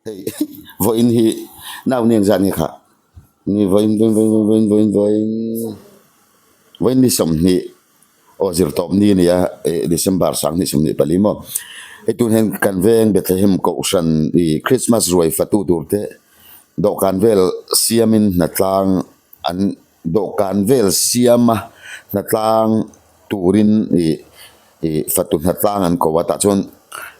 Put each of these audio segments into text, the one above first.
Hei vawiin hi nau ni engzat nge kha ni vawiin vawiin vawiin vawiin vawiin vawiin vawiin ni 20 aw zirtawp ni a ni a ih December 2024 maw hei tun hian kan veng Bethlehem kohhran ih Christmas ruai fatu tur te dawhkan vel siamin hnatlang an dawhkan vel siama hnatlang turin ih ih fatu hnatlang an ko a tah chuan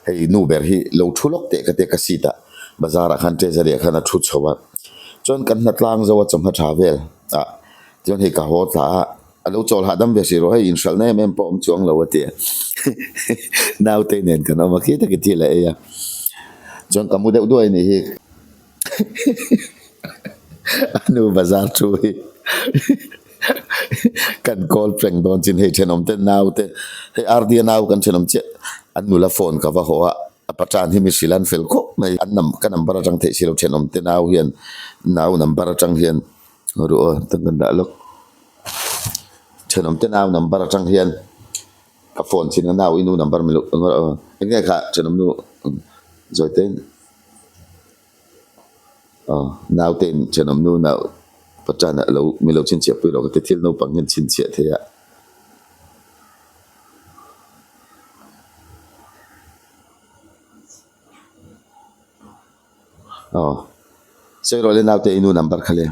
hei nu ber hi lo thu lawk teh ka tia ka seat ah bazar ah khan treasury ah khan a thu chho a chuan kan hnatlang zo a chawhma tha vel ah chuan hei ka haw thla a a lo chawl hahdam ve hrih rawh hei inhralhna em em pawh a awm chuang lo a ti a naute nen kan awm a khi takin thil a ei a chuan ka mu deuh duai a nih hi. A nu bazar thu hi kan call peng dawn chin hei thenawm te nau te hei RD-a nau kan thenawm chiah an nula phone ka va haw a a patan hi mi hrilh an fel khawp mai an nam ka number atang theih si lo thenawm te nau hian nau number atang hian ru aw tan kan dah lawk thenawm te nau number atang hian ka phone chin a nau i nu number min lo eng nge kha thenawm nu zawi te in. Aw naute in thenawm nu nau patan ah lo min lo chhinchhiah pui lo ka ti thil naupang hian chhinchhiah thei a. Aw sawi rawh le naute i nu number kha le.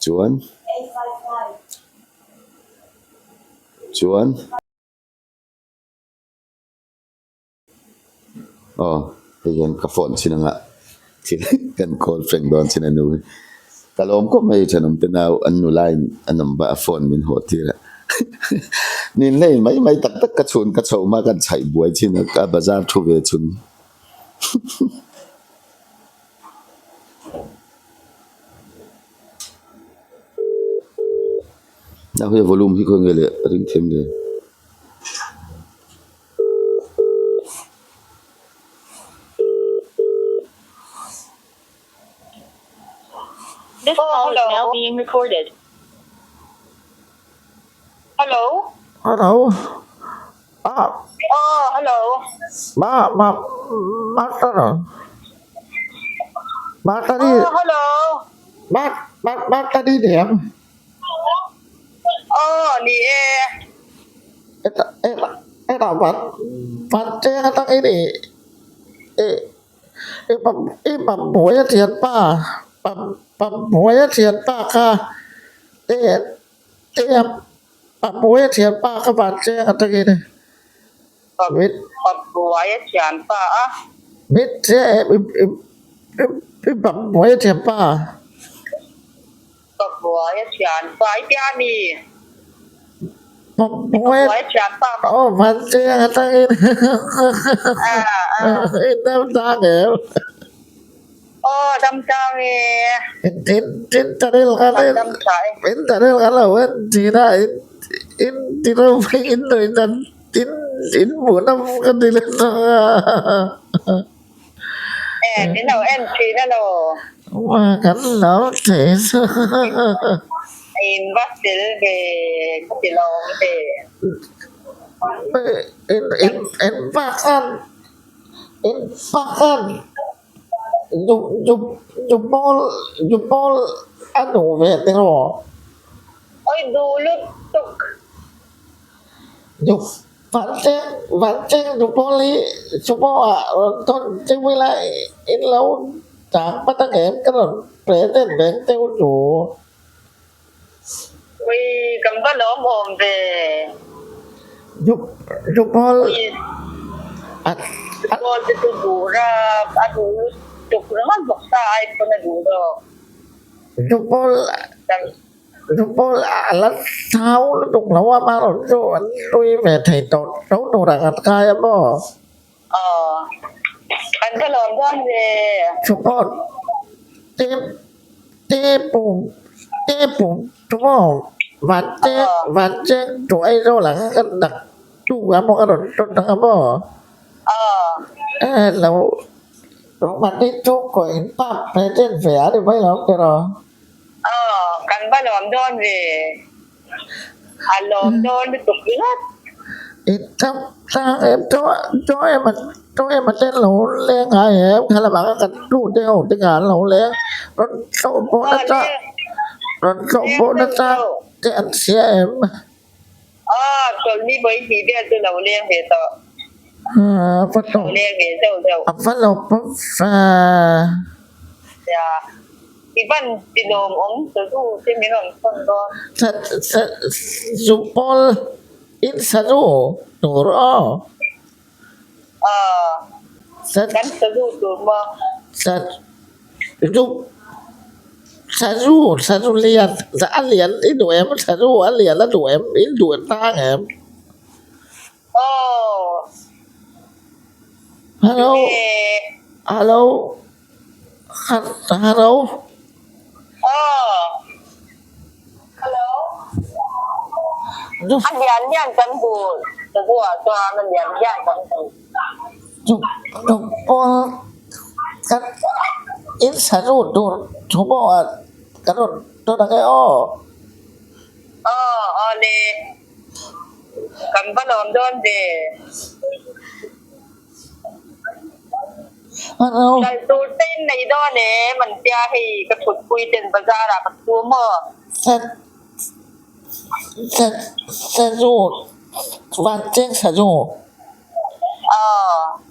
Chuan chuan. Aw hei hian ka phone chin anga thil kan call peng dawn chin a nu hi ka lawm khawp mai thenawm te nau an nula in a number a phone min haw tir a nin hlei mai mai tak tak ka chhun ka chho hma kan chhaih buai chin a ka bazar thu ve chhun. Nau hi a volume hi khawi nge le a ring them le. This call is now being recorded. Hello. Hello. Ah. Oh, hello. Ma ma ma ta Ma ta đi. Oh, hello. Ma ma ma ta đi điểm. Oh, ni e. Eta eta eta vat vat che ka tang ini. E e pam e pam buai a thian pa. Pam pam buai a thian pa kha. E e pam buai a thian pa kha van che ka tang ini. Pam pam buai a thian pa a. Mit che e e e pam buai a thian pa. Ka buai a thian pa i tia mi. Ka buai a thian pa. Aw van chiang atangin in dam tang em. Aw dam tang e. In in taril kha Kan dam tha e. In taril kha lo en thin a in in ti lo mai in nuih dan in in hmuh nawm ka ti let a. Eh, min lo en thin a lo. Wa kan lo thin. In va tel ve ka ti lo awm ve. In in in pakhat in pakhat zu zu zu pawl zu pawl a duh ve tiraw. Oi duh lutuk. Zu Vancheng Vancheng Dupawl hi Sumo ah rawn thawn cheu ila in lo chang hmat ang em ka rawn present reng cheu chu. Ui kan va lawm awm ve. Dupawl a Dupawl te chu duh rap a duh lutuk ringawt bawk sa ai pawn a duh zawk. Dupawl. Pawl a la thau lutuk lo a, amaherawh chu an tui ve thei tawh tho tur ang an kai a maw? Aw, kan va lawm dawn ve. Chupawh te te pum te pum chu maw van te van cheng tu Aizawl ang ka dak tu a maw ka rawn tawn ang a maw? Aw. E lo mahni chhungkaw in pap ve chen ve a ni mai lo tiraw? Aw, kan va lawm dawn ve. A lawm dawn lutuk ringawt. I tam tlang em chaw chaw em a chaw em a ten lo leng ngai em kha lamah khan kan tu te ho te kha an lo leng rawn tlawh pawh nasa rawn tlawh pawh nasa te an hria em. Aw, chawlhni vawi hnih vel chu lo leng ve tawh. Va Lo leng ve zeuh zeuh. A va lo pawp ve. Nia, i van ti lawm awm ta zu te min rawn thawn dawn. Zu pawl in sa zu tur aw. Aw, kan sa zu tur maw? Sa zu Sazu sazu lian a lian i duh em sazu a lian a duh em i duh tang em? Aw. Hello hello hello. Aw. Hello. A lian lian kan duh sazu ah chuan a lian lian kan duh. Chupawh kan in sazu tur thu pawh ah kan rawn tawn ang e aw. Aw aw le kan va lawm dawn ve. Hello. Kal tur te in nei dawn em an tia hei ka thutpui ten bazar ah ka thu maw. Sazu van cheng sazu. Aw.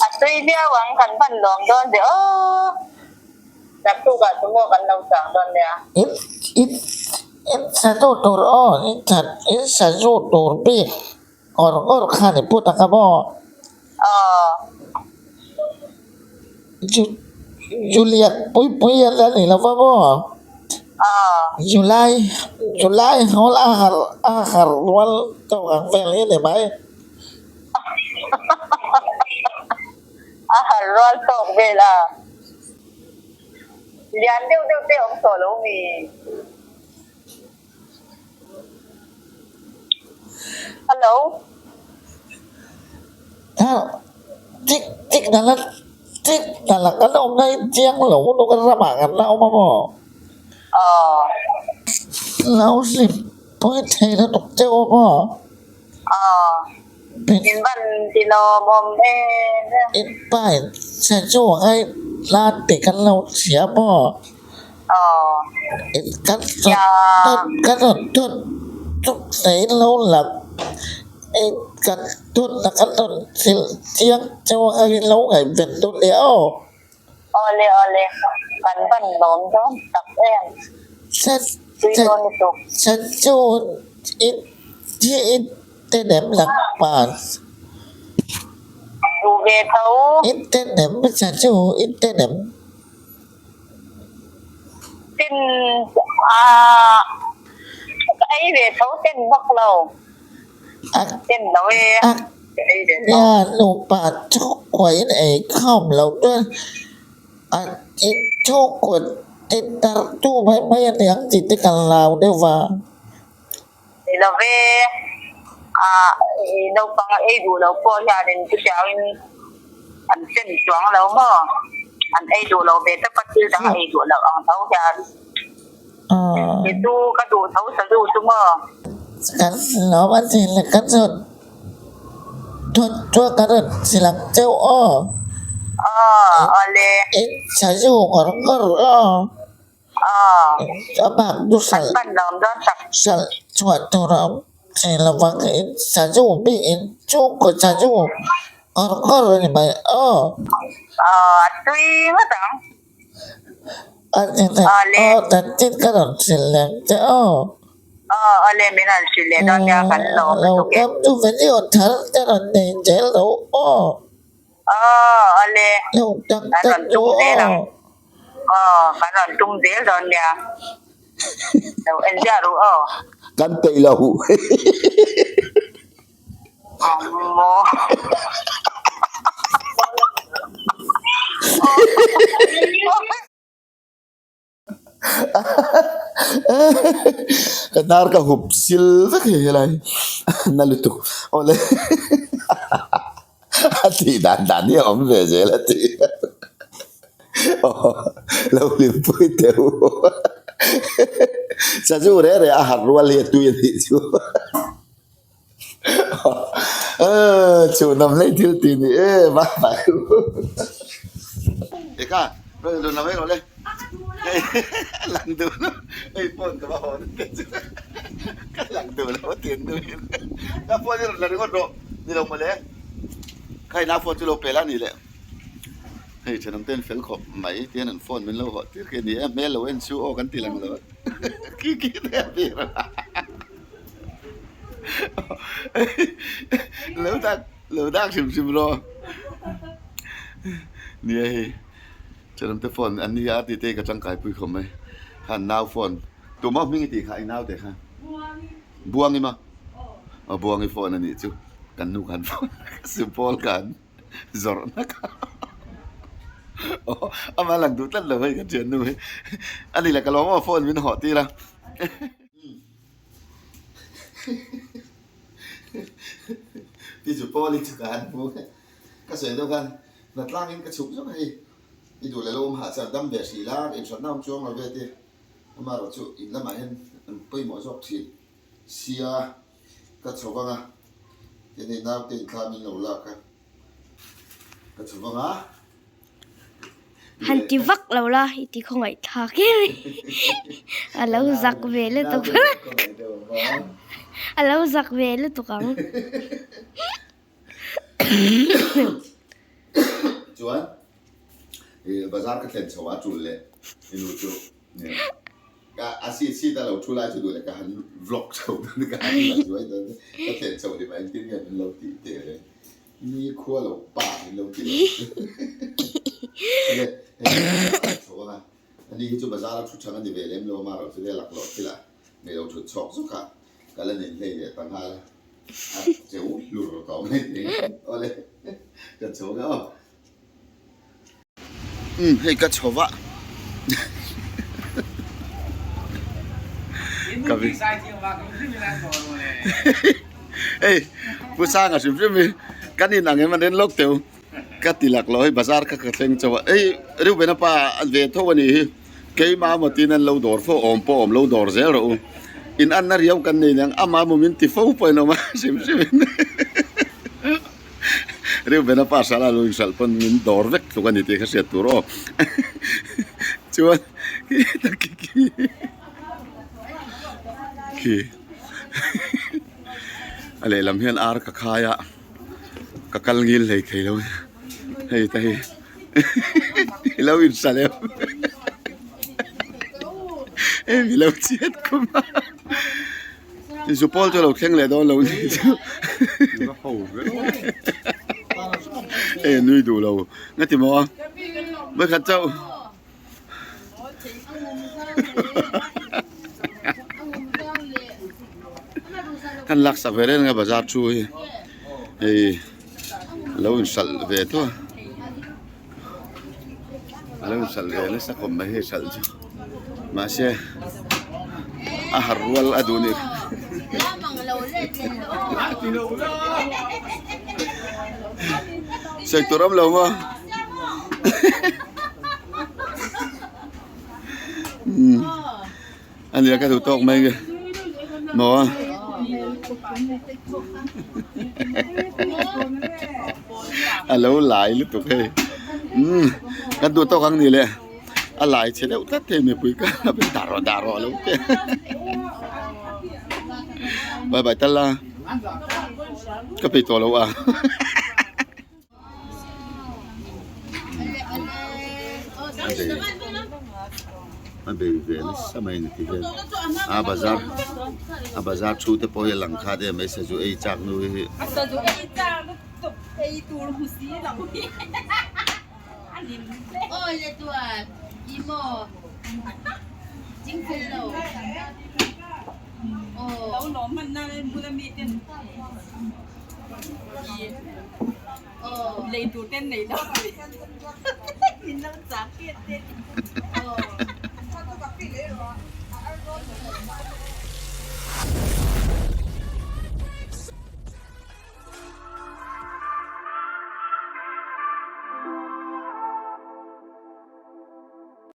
A tui viau ang kan hman lawm dawn ve aw. Naktukah chu maw kan lo chang dawn nia. In in in sazu tur aw in in sazu tur bik ngawr ngawr khan i put ang a maw? Aw. Ju Julian Puipui a la ni lo va maw? Aw. July July hawl a har a har rual tawk ang vel hi a ni mai. A har rual tawk vel a. Lian deuh deuh te awm tawh lo mi. Hello. Tik tik na la tik na la kan awm na hi chiang lo lutuk a ramah kan la awm a maw? Aw. Lo hlim pui thei lutuk deuh a maw? Aw. In van ti lawmawm em em. In pa in che chu a ngai lan tih kan lo hria maw? Aw. In kan rawn kan rawn tun tum hle in lo lam in kan tun na kan rawn hrilh chiang cheu a ngai lo ngaihven dun nia aw. Awle awle kan van lawm dawn tak em. Tui dawn lutuk. Chan chu in hi in te nem lang pa. Duh ve tho. In te nem chan chu in te nem. Ten ah ka ei ve tho ten bawk lo. Ten lo e ka ei ve tho. Nia nupa chhungkua in ei khawm lo chuan an in chhungkua tin tar tu mai mai a niang tih te ka lau deuh va. Ni lo ve ah naupang a ei duh lo pawh hianin chutiangin an ten chuang lo maw? An ei duh lo ve tawp a thil dang ei duh loh ang tho hian. Ni chu ka duh tho sa zu chu maw? Kan lawm a chin le ka chut thut chuan ka rawn silang cheuh aw. Aw awle. In sa zu ngawr ngawr aw. A bak chu hralh hralh chhuah tur a awm thei lo vang in sazu bik in chhungkaw sazu ngawr ngawr a ni mai aw. A ni aw chanchin ka rawn hrilh leh ang che aw. Lo kam chu video thar te rawn nei zel lo aw. Lo tak tak chu aw. Aw, kan rawn tum zel dawn nia. Lo en ziah ru aw. Kan peih lo. Maw. Ka hnar ka hup sil vek hei helai na lutuk awle a tih dan dan hi a awm ve zel a ti lo hlimpui teh u sazu reh reh a harh rual hi a tui a nih chu chhuhnawm hlei thil tih ni em a Eka rawn dun lo mai rawh le lang duh lo hei phone ka va haw na te chu ka lang duh lo a tin duh in ka phone hi rawn la ringawt rawh ni lo mawle kha ina phone chu lo pe la ni le hei thenawm ten fel khawp mai tihian an phone min lo hawh tir khi a ni e hmel lo en chu aw kan ti lang lo khi khi te a tir a. Lo dak lo dak hrim hrim rawh nia hei thenawm te phone an nia tih te hi ka tangkai pui khawp mai khan nau phone tumah hming i tih kha i nau te kha Buangi maw aw Buangi phone a nih chu kan nu khan phone supawl khan zawrh na kha aw amah lang duh tlat lo hei ka thiannu hi a ni le ka lawm aw phone min hawh tir a. Ti chu pawl i chu ka han hmu ka sawi deuh khan hnatlangin ka chhuk zawk hei i duh leh lo awm hah chuan dam ve hrih la inhratna awm chuang lo ve ti amaherawh chu in lamah hian an pawimawh zawk thin sia ka chho vang a tin hei naute inthla min lo lak a ka chho vang a. Han ti vak lo la i ti khawngaih thlak em a lo zak ve lutuk a lo zak ve lutuk ang. Chuan bazar ka thlen chho a tul leh i nu chu a seat seat a lo thu lai chu duh leh ka han vlog chho dawn ka han la zuai dawn ka thlen chho ni mai engtin nge min lo tih teh reng. Ni khua lo pa min lo ti lo. Ele hei chho anga ani hi chu bazar a thu chang ani ve lem lo ama ro chu nia laklawh thil ah nei lo thut chhawk zawk a ka la nen hlei leh ta nghal a a cheu hlur tawh mai thei awle ka chho anga aw. Umm hei ka chho va ka vi hei pu sanga hrim hrim hi kan in ang em an en lawk teu ka ti lak lo hei bazar kha ka thleng chauh a hei Reuben a pa ve tho a nih hi keimah emaw tin an lo dawr fo awm pawh awm lo dawr zel rawh u in anna riau kan nei niang amah emaw min ti fo pawh in awm a hrim hrim in. Reuben a pa hralh a lo inhralh pawn min dawr vek tluk a ni tih kha hriat tur aw chuan khi khi khi a lehlam hian ar ka khai a ka kal ngil hlei thei lo hei te hi i lo inhralh em hei mi lo chhiat khum a. Zu pawl chu lo thleng leh dawn lo ni chu e nui duh lo nga ti maw a vawikhat chauh kan lak sak ve reng a bazar thu hi hei lo inhralh ve tawh a a lo inhralh ve nasa khawp mai hei hralh chu mahse a har rual a duh ni sawi tur awm lo maw umm a nia ka duh tawk mai nge maw a lo lai lutuk hei umm kan duh tawk ang ni le a lai chhe deuh tlat thei mipui ka dah rawh dah rawh a lo ti bye bye tal a ka peih tawh lo a. A bei ve nasa mai a ni tih hian a bazar a bazar thu te pawh hi a lang khat em mai sazu ei chak nu hi.